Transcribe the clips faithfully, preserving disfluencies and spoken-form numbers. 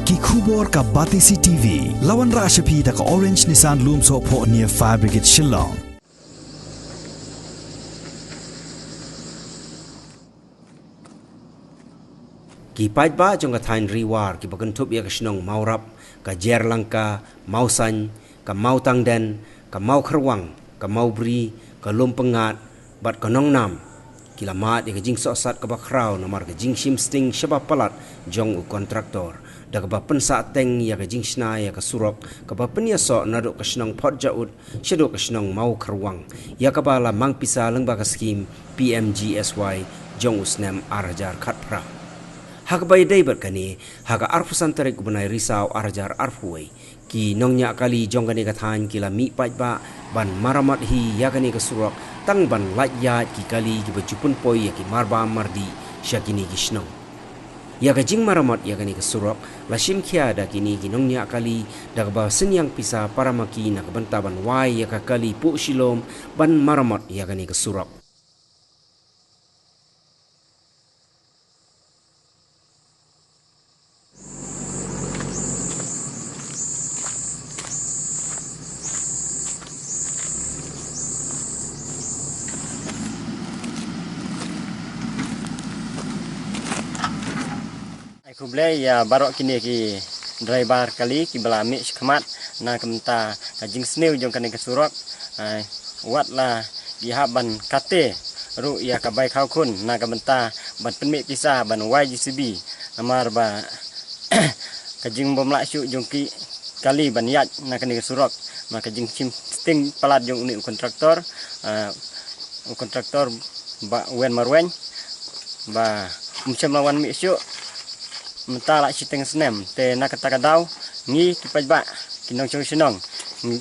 Ki khubor ka Batesi T V. La wanrah sha phi da ka Orange Nissan Lumsohphoh near Fire Brigade Shillong. Ki paidbah jong ka thaiñ Ri War kiba kynthup ïa ka shnong Mawrap, ka Jer Langka, Mawsaiñ, ka Mawtangden, ka Mawkharwang, ka Mawbri, ka Lumpyngngad bad ka Nongnam ki la mad ïa ka jingsohsat kaba khraw namar ka jingshim sting shaba palat jong u kontraktor, da kaba pynsah teng ïa ka jingshna ïa ka surok kaba pynïasoh naduh ka shnong Photjaud shaduh ka shnong Mawkharwang, ïa kaba la mang pisa lyngba ka skim P M G S Y jong u snem ar hajar khatphra. Ha kaba ïadei bad kane, ha ka arphew san tarik u bnai Risaw ar hajar arphew wei, ki nongñiah kali jong kane ka thaiñ ki la mih paidbah ban maramot hi ïa kane ka surok, tang ban lait ïaid ki kali kiba ju pynpoi ïa ki marbam mardih sha kine ki shnong. Ïa ka jingmaramot ïa kane ka surok la shim khia da kine ki nongñiah kali da kaba synñiang pisa para ma ki na ka bynta ban wai ïa ka kali puh shilom ban maramot ïa kane ka surok. Ai khublei ïa baroh kine ki driver kali kiba la mih shakhmat na ka bynta ka jingsniew jong kane ka surok. Ai, wat la ki hap ban kate ruh ïa ka bai khaw khun na ka bynta ban pynmih pisa ban wai J C B. Namar ba ka jingbymlah shuh jong ki kali ban ïaid na kane ka surok, namar ka jingshim sting palat jong une u kontraktor, ah, u kontraktor Bah Wen Marwein, ba um shym la wan mih shuh mynta la shiteng snem. Te na kata ka daw, ngi ki paidbah, ki nongshong shnong, ngi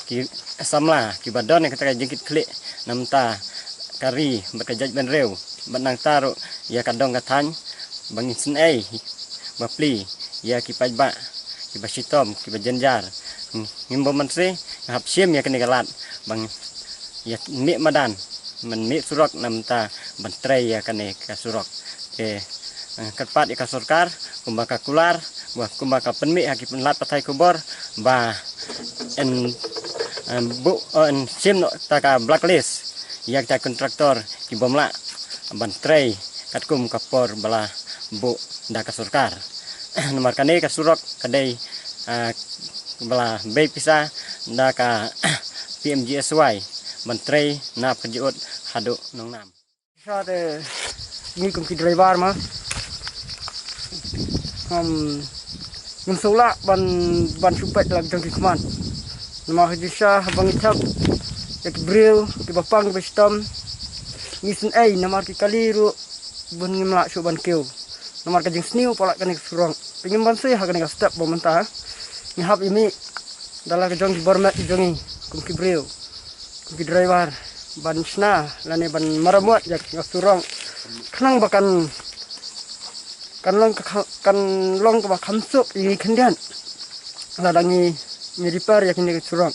ki samla kiba don ïa kata ka jingkitkhlieh na bynta ka ri bad ka jaitbynriew bad nangta ruh ïa ka dong ka thaiñ, ba ngin sngewsih bapli ïa ki paidbah kiba shitom, kiba jynjar. Ngim bym banse, nga hap shim ïa kane ka lad ba ngin ïa mih madan, ban mih surok na bynta ban trei ïa kane ka surok. Te, eh, kyrpad ïa ka sorkar kumba ka kular, ba kumba ka pynmih ha ki pynlait pathai khubor, ba yn, yn buh, eh, yn shim noh ta ka blacklist ïa kita kontraktor ki bym lah ban trei katkum ka por ba la buh da ka sorkar. Namar kane ka surok ka dei, ah, ba la bei pisa da ka P M G S Y ban trei na Photjaud haduh Nongnam. Sa te ngi kum ki driver ma, um, ngim sngewlah ban, ban shu peit la jong ki khmat. Namar ha jingshisha haba ngi thep ïa ki briew kiba pang kiba shitom, ngi sngewsih namar ki kali ruh bun ngim lah shuh ban kiew. Namar ka jingsniew palat kane ka surok. Te ngim banse ha kane ka step ba mynta ngi hap ïa mih da la ka jong ki bor met ki jong ngi kum ki briew, kum ki driver, ban shna lane ban maramot ïa ka surok, khnang ba kan, kan long ka, kan long kaba kham suk ïa ngi khyndiat lada ngi, ngi repair ïa kine ki surok,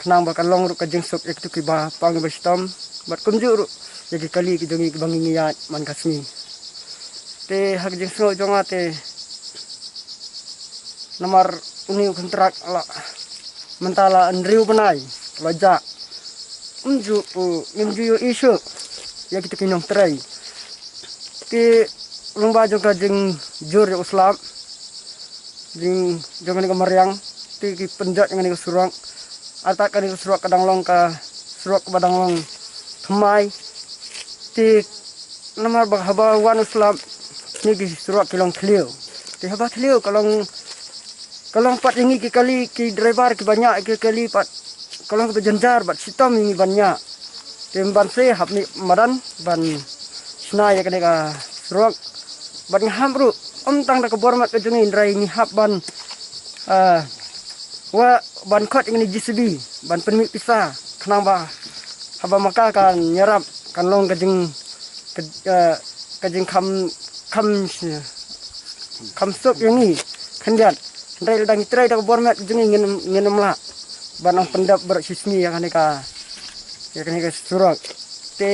khnang ba kan long ruh ka jingsuk ïa kito kiba pang ba shitom bad kumjuh ruh ïa ki kali ki jong ngi kiba ngi ïaid man ka sngi. Te ha ka jingsngew jong nga te, namar une u kontrak la, mynta la hynriew bnai la jah. Ym ju, u, ngim ju ïohi shuh ïa kito ki nongtrei. Te lyngba jong ka jingjur ïa u slap jong kane ka mariang, te ki pynjot ïa kane ka surok. Artat kane ka surok ka dang long ka surok kaba dang long thymmai. Te namar ba haba wan u slap, kine ki surok ki long thliew. Te haba thliew ka long, ka long pat ïa ngi ki kali, ki driver kiba ñiah ki kali pat, ka long kaba jynjar bad shitom ïa ngi ban ñiah. Te ym banse, hap mih madan ban shna ïa kane ka surok. Bad ngi hap ruh, ym tang da ka bor met ka jong ngi, hynrei ngi hap ban, ah, wa ban khot ïa kane J C B ban pynmih pisa, khnang ba haba ma ka kan ïarap kan long ka jing, ka, eh, ka jingkham, kham, kham suk ïa ngi khyndiat. Hynrei lada ngi trei da ka bor met ka jong ngi, ngin, ngin ym lah ban ong pyndep baroh shi sngi ïa kane ka, ïa kane ka surok. Te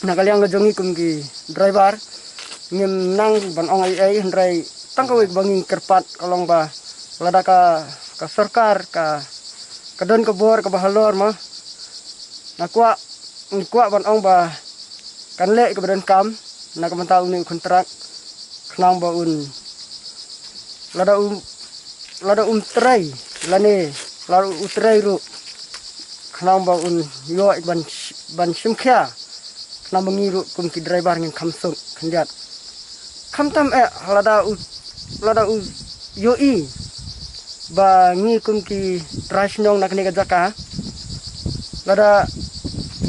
na ka liang ka jong ngi kum ki driver, Ngim nang ban ong ei ei, hynrei tang kawei ba ngi kyrpad ka long ba lada ka, ka sorkar ka, ka don ka bor kaba halor ma, nga kwah, ngi kwah ban ong ba kan leh kaba donkam na ka bynta une u kontrak, khnang ba un, lada u, lada um trei lane lada u trei ruh, khnang ba un ïoh ban, ban shim khia, khnang ba ngi ruh kum ki driver ngin kham suk khyndiat. Khamtam eh lada u, lada u ïohi ba ngi kum ki trai shnong na kane ka jaka, lada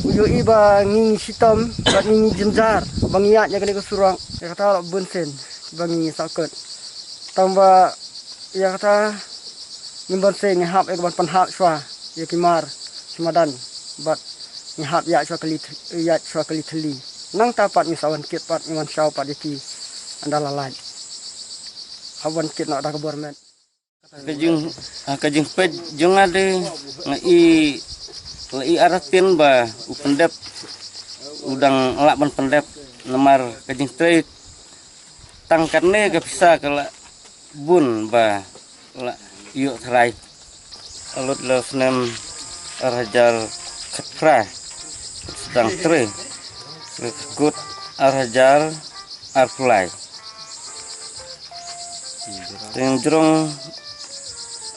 u ïohi ba ngi ngi shitom, ba ngi ngi jynjar ba ngi ïaid ïa kane ka surok, ïa kata la bun sien ba ngi sahkut. Tang ba ïa kata ngim ban seh, ngi hap ïa ka ban pynhap shuwa ïa ki mar sha madan, bad ngi hap ïaid shuwa kali th-, ïaid shuwa kali thylli. Nangta pat ngi sa wan kit pat, ngi wan shaw pat ïa ki ynda la lait. Hap wan kit noh da ka bor met. Ka jing, ah, ka jingpeit jong nga de, nga i, nga i artatien ba u pyndep u dang lah ban pyndep, namar ka jingtrei tang katne ka pisa ka la bun ba la ïoh tharai. Ka lut la snem ar hajar khatphra, sdang trei, ka kut ar hajar arphew lai. Te jrong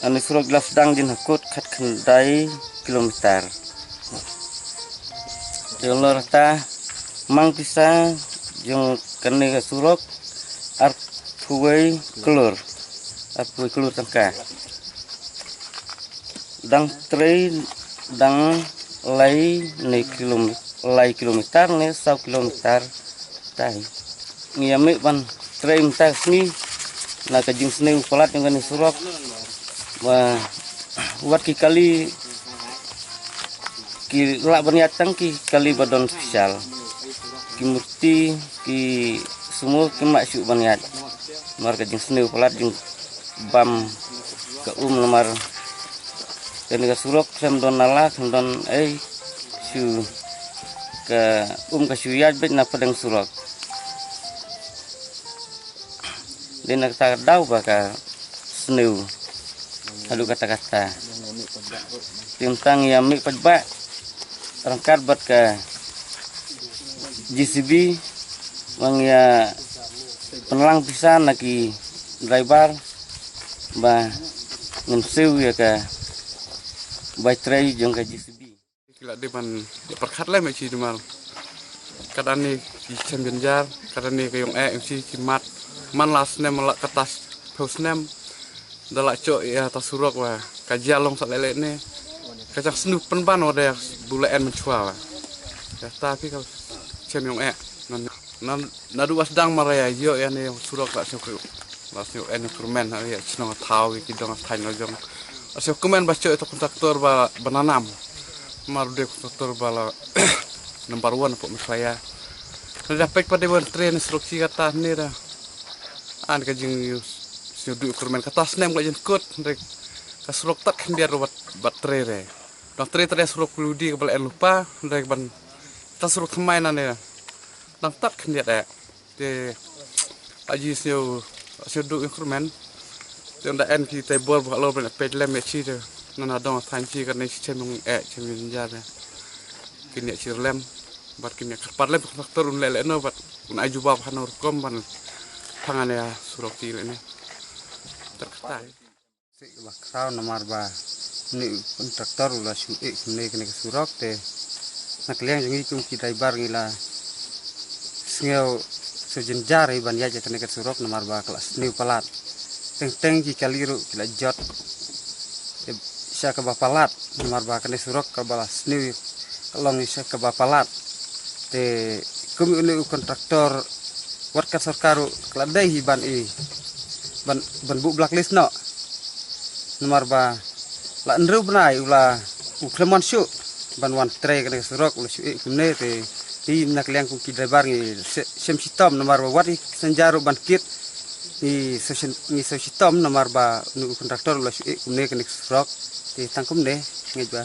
ane surok la sdang jin ha kut khatkhyndai kilometer. Te lor ta mang pisa jong kane ka surok arphew wei klur, arphew wei klur tyngka. Dang trei dang lai ne kilom-, lai kilometer ne saw kilometer tai. Ngi ïa mih ban trei mynta ka sngi na ka jingsniew palat jong kane surok. Ba wat ki kali ki lah ban ïaid tang ki kali ba don special. Ki murti, ki sumo kim lah shuh ban ïaid. Namar ka jingsniew palat jingbam ka um namar kane ka surok khlem don nala, khlem don ei shuh, ka um ka shu ïaid beit na pdeng surok. Dei na kata ka daw ba ka sniew haduh katta katta. Te mynta ngi ïa mih paidbah ryngkat bad ka J C B ba ngi ïa pynlang pisa na ki driver ba ngin siew ïa ka bai trei jong ka J C B. Ki la dei ban ïa pyrkhat lem ïa ki, namar katne ki chem jynjar, katne ka ïong eh, ïong shi ki mat man la snem la kata phew snem. Da la choh ïa ta surok wa ka jia long sa leh leh ne ka jang snu pynban wa da bu la en mynshuwa wa. Ïa ta phi ka chem ïong eh. Nan, nan, naduh wa sdang marwei ïa ïoh ïa ne surok la shu kru. La shu en krumen ha ïa chnong thaw ïa ki dong thaiñ la jong. La shu kmen ba choh ïa ta kontraktor ba, ba nanam. Mar de kontraktor ba la number one pok Meghalaya. Na da pek pa de wan train surok ki kata ne da. An ka jing yu shu du krumen kata snem ka jin kut, ndrek ka surok tat khyndiat ro bat, bat trei re. Dang trei trei surok puludi ka bal en lupa, ndrek ban ta surok thymmai na ne. Dang tat khyndiat eh. Te aji shu, shu du krumen. Te ynda en ki te bor ba lo ban peit lem ïa chi te. Na na dong than chi ka ne chi chem ïong eh, chem ïong jynjar eh. Kin ïa chi lem. Bad kin ïa kyrpad lem kontraktor un leh leh no bad un ai jubab hano rukom ban thangan ïa surok ki leh ne. Ter kata. Sik ba khraw namar ba une u kontraktor u la shu eh kumne kane ka surok te na ka liang jong ngi kum ki driver ngi la sngew shu jynjar ïa ban ïaid ïa kane ka surok namar ba ka la sniew palat. Teng teng ki kali ruh ki la jot sha kaba palat namar ba kane surok kaba la sniew ka long sha kaba palat. Te kum une u kontraktor wat ka sorkar ruh ka la dei hi ban i ban, ban buh blacklist noh. Namar ba la hynriew bnai u la u khlem wan shuh ban wan trei kane ka surok, u la shu eh kumne te, te na ka liang kum ki driver ngi se-, shem shitom namar ba wat i sengjar ruh ban kit ngi shu shen-, ngi shu shitom namar ba une u kontraktor u la shu eh kumne kane ka surok. Te tang kumne, ngeit ba